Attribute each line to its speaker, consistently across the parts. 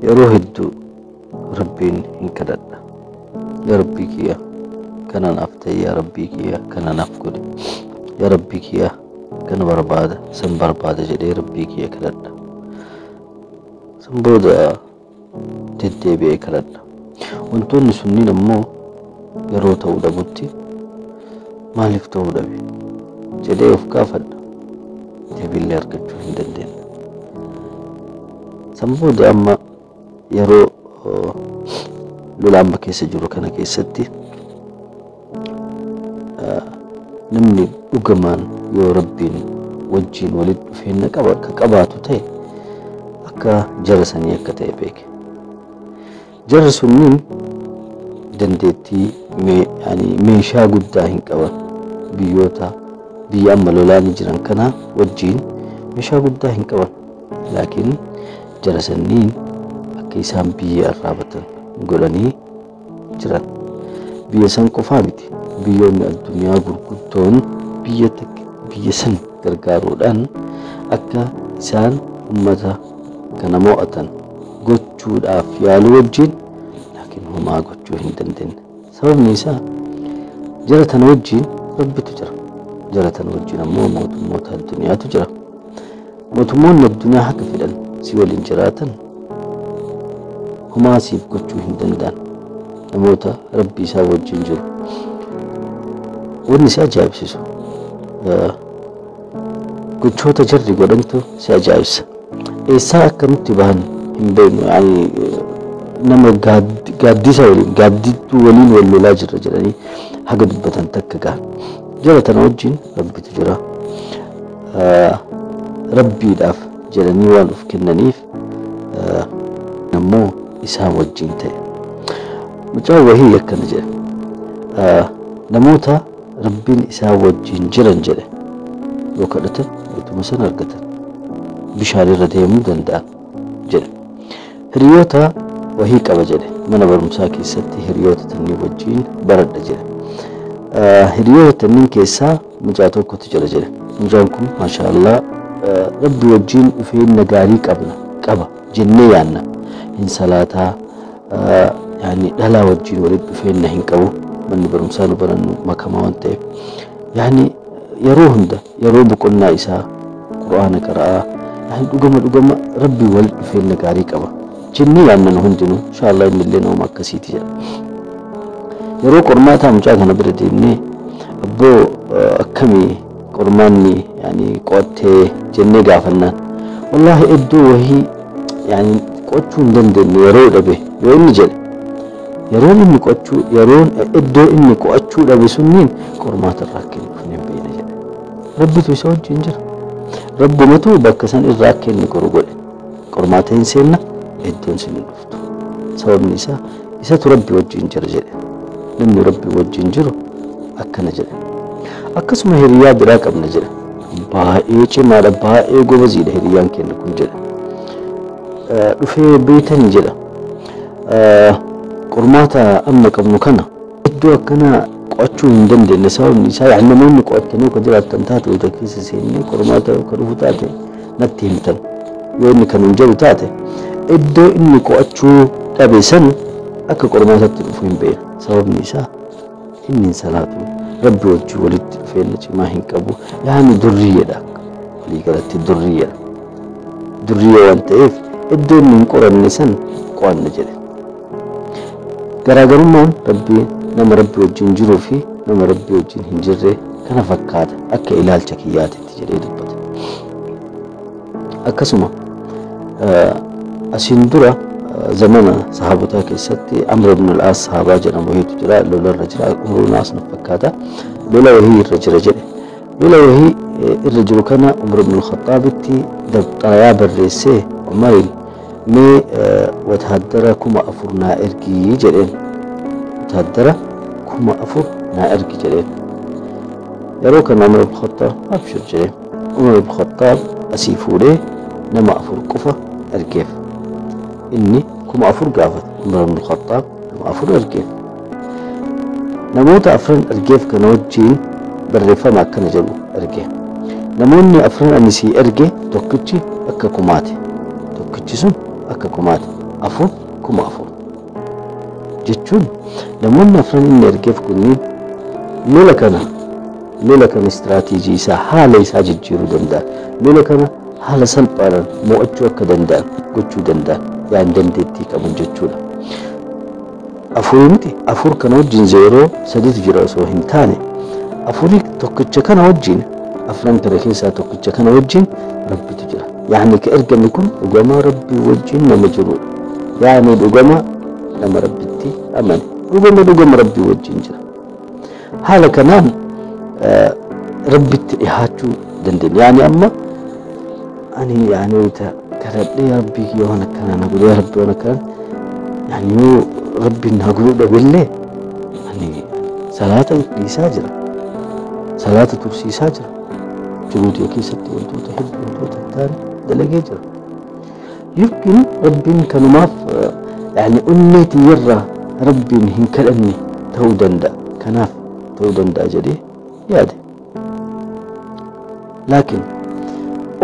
Speaker 1: Yeroo hedduu Rabbiin hin kadhadha. Yaa Rabbii kiyya kana naaf ta'i, yaa Rabbii kiyya kana naaf godhi, yaa Rabbii kiyya kana barbaada, san barbaada jedhee Rabbii kiyya kadhadha. San booda deddeebi'ee kadhadha. Wantoonni sunniin ammoo yeroo ta'uu dhabutti maaliif ta'uu dhabe jedhee of gaafadha. Deebiillee argachuu hin dandeenye. San booda amma yeroo lola amma keessa jiru kana keessatti namni dhugamaan yoo Rabbiin wajjiin walitti dhufeenya qaba akka qabaatu ta'e akka jara sanii akka ta'e beeke. Jarri sunniin dandeettii meeshaa guddaa hin qaban, biyyoota biyya amma lolaanii jiran kana wajjiin meeshaa guddaa hin qaban. Laakiin jara sanniin akka isaan biyya arraabatan godhanii jiran. Biyya san qofaa miti, biyyoonni addunyaa gurguddoon biyya san gargaaruudhaan akka isaan ummata kana mo'atan gochuudhaaf yaaluu wajjiin, laakiin homaa gochuu hin dandeenye. Sababni isaa jara tana wajjiin Rabbitu jira. Jara tana wajjiin ammoo mootummoota addunyaatu jira. Mootummoonni addunyaa haga fedhan si waliin jiraatan homaa siif gochuu hin danda'an. Namoota Rabbi isaa wajjin jiru. Wanni si ajaa'ibsiisu gochoota jarri godhantu si ajaa'ibsa. Eessaa akka nutti bahan hin beeknu. Nama gaaddisa waliin gaaddidduu waliin wal lolaa jirra jedhanii haga dubbatan takka gahan. Jara tana wajjin Rabbitu jira. Rabbiidhaaf jedhanii waan of kennaniif ammoo isaan wajjin ta'e. Mucaan wahii akkana jedhe. Namoota Rabbiin isaan wajjin jiran jedhe yoo kadhatan utuma sana argatan bishaan irra deemuu danda'an jedhe. Hiriyoota wahii qaba jedhe, mana barumsaa keessatti hiriyoota tannii wajjin baradha jedhe. Hiriyoota tanniin keessaa mucaa tokkotu jira jedhe. Mucaan kun maashaallah Rabbi wajjin dhufeenya gaarii qaba jennee yaanna. Hin salaataa, yaani dhalaa wajjin walitti dhufeenya hin qabu. Manni barumsaa nu barannu makamaa waan ta'eef. Yaani yeroo hunda yeroo boqonnaa isaa Qur'aana qara'aa, yaani dhugama dhugama Rabbi walitti dhufeenya gaarii qaba jennee yaanna nu hundinuu, inshaallah inni illee nama akkasiiti jedha. Yeroo qormaataa mucaa kana bira deemnee abboo akkamii qormaanni yaani qo'attee jennee gaafannaan, wallaahi iddoo wahii yaani qo'achuu hin dandeenye yeroo dhabe yoo inni jedhe, yeroon inni qo'achuu yeroon iddoo inni qo'achuu dhabe sunniin qormaata irraa akka hin dhufne hin beekne jedhe. Rabbitu isa wajjin jira. Rabbumatu bakka san irraa akka inni qoru godhe. Qormaata hin seenna, iddoon sin hin dhuftu. Sababni isaa isatu Rabbi wajjin jira jedhe. Namni Rabbi wajjin jiru akkana jedhe. Akkasuma hiriyaa biraa qabna jedhe. Baay'ee cimaadha, baay'ee gobaziidha hiriyaan keenya kun jedhe. Dhufee beekanii jedha. Qormaata amma qabnu kana iddoo akkana qo'achuu hin dandeenye, sababni isaa yaani namoonni qo'attanii akka jiraattan taate wayita keessa seennee qormaata akka dhufu taate natti himtan yoo inni kan hin jedhu taate, iddoo inni qo'achuu dhabe san akka qormaatatti dhufu hin beekne. Sababni isaa inni hin salaatu, Rabbi wajjin walitti dhufeenya cimaa hin qabu, yaani durriyyedha, walii galatti durriyyedha. Durriyyee waan ta'eef iddoo inni hin qoranne san qo'anna jedhe. Garaagarummaan Rabbii nama Rabbi wajjin jiruu fi nama Rabbi wajjin hin jirre kana fakkaata akka ilaalcha kiyyaatitti jedhee dubbate. Akkasuma asiin dura zamana sahaabotaa keessatti Amr ibn al-As sahaabaa jedhamu wahiitu jira, lola irra jira, Amr ibn al-As na fakkaata, lola wahii irra jira jedhe. Lola wahii irra jiru kana Umar ibn al-Khattaabitti xalayaa barreessee Umariin mee wataaddara 4000 naa ergii jedheen. Wataaddara 4000 naa ergi jedheen. Yeroo kana Umar ibn Khattaab abshir jedheen. Umar ibn Khattaab asii fuudhee nama 4 qofa ergeef. Inni 4000 gaafate. Umar ibn Khattaab nama 4 ergeef. Namoota afran ergeef kana wajjin barreeffama akkana jedhu erge. Namoonni afran ani sii erge tokkichi akka kumaati. Tokkichi sun akka kumaati. 4 4,000 jechuun namoonni afran inni ergeef kunniin lola kana istiraatiijii isaa haala isaa jijjiiruu danda'a. Lola kana haala salphaadhaan mo'achuu akka danda'an gochuu danda'an yaan dandeettii qaban jechuudha. 4 miti 4 kana wajjin 0 3 jira osoo hin taane 4 tokkicha kana wajjin afran kana keessaa tokkicha kana wajjin rabbitu jira. Yaani ka ergame kun dhugama rabbii wajjin nama jirudha. Yaani dhugama nama rabbitti amane dhugama rabbii wajjin jira. Haala kanaan rabbitti dhihaachuu dandeenya. Yaani amma ani yaani kadhadhee rabbii kiyya waan akkanaa na godhe rabbi waan akkanaa yaani yoo rabbiin na godhuu dhabillee ani salaata dhiisaa jira. Salaata tursiisaa jira. Jiruutii keessatti wantoota hedduu wantoota hin taane dalagee jira. Yookiin rabbiin kanumaaf yaani onnee tiyyarraa rabbiin hin kadhanne ta'uu danda'a. Kanaaf ta'uu danda'a jedhee yaade. Laakiin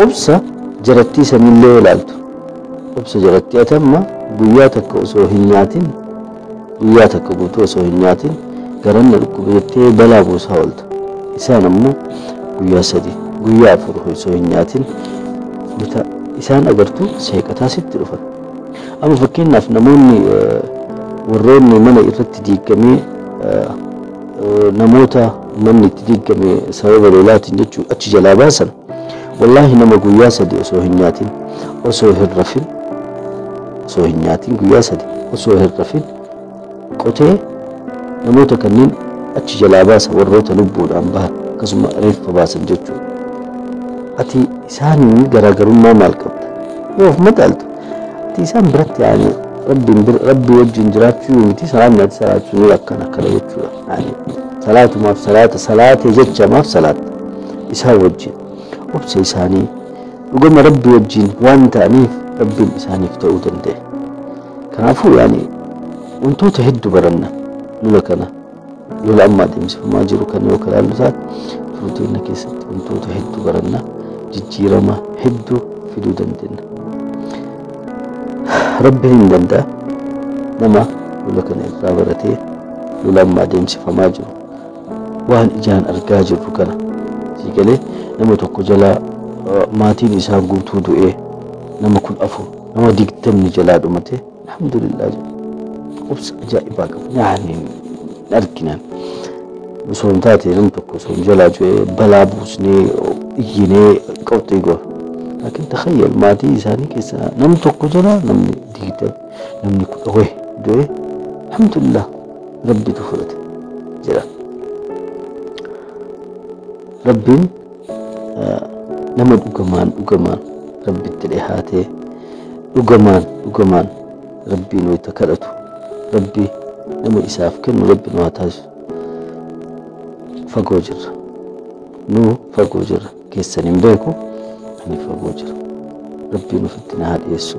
Speaker 1: obsa jarattii sanillee ilaaltu. Obsa jarattii atamma guyyaa takka osoo hin nyaatin guyyaa takka guutuu osoo hin nyaatin garanna dhukkube jettee balaa buusaa oolta. Isaan ammoo guyyaa 3 guyyaa 4 osoo hin nyaatin isaan agartuu seeqataa sitti dhufan. Amma fakkeenyaaf namoonni warroonni mana irratti diigamee namoota manni itti diigame sababa lolaatiin jechuun achi jalaa baasan wallaahi nama guyyaa 3 osoo hin nyaatin osoo hin rafin osoo hin nyaatin guyyaa 3 osoo hin rafin qotee namoota kanneen achi jalaa baasa warroota lubbuudhaan bahan akkasuma reeffa baasan jechuudha. Ati isaaniin garaagarummaa maal qabda? Yoo of madaaltu ati isaan biratti yaani rabbi wajjin jiraachuu miti salaanni ati salaachuu akkana akkana jechuudha. Yaani salaatumaaf salaata salaatee jechamaaf salaata isaan wajjin obsa isaanii dhugama rabbi wajjin waan ta'aniif rabbiin isaaniif ta'uu danda'e. Kanaafuu yaani wantoota hedduu baranna lola kana lola amma adeemsifamaa jiru kana yoo ilaallu taate turteenya keessatti wantoota hedduu baranna jijjiirama hedduu fiduu dandeenya. Rabbiin hin danda'a nama lola kana irraa baratee lola amma adeemsifamaa jiru waan ijaan argaa jirru kana siigalee nama tokko jalaa maatiin isaa guutuu du'ee nama 14 nama 20 jalaa dhumate alhamdulillah jedhu. Obsa ajaa'ibaa qabu. Yaani arginaan osoo hin taate namni tokko osoo hin jalaa du'ee balaa buusnee iyyinee qabxii goona. Laakiin takhayyal maatii isaanii keessaa namni tokko jalaa namni 20 namni 10 du'ee alhamdulillah rabbitu fudhate jedha. Rabbiin nama dhugamaan rabbitti dhihaatee dhugamaan rabbiin wayita kadhatu rabbi nama isaaf kennu rabbi nu haa taasisu. Fagoo jirra. Nu fagoo jirra. Keessan hin beeku ani fagoo jira. Rabbiin ofitti na haa dhiyeessu.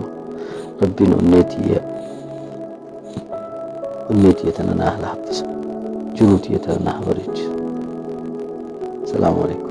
Speaker 1: Rabbiin onnee tiyya tana na haa laaffisu. Jiruu tiyya tana na haa bareechisu. Salaamu alaikum.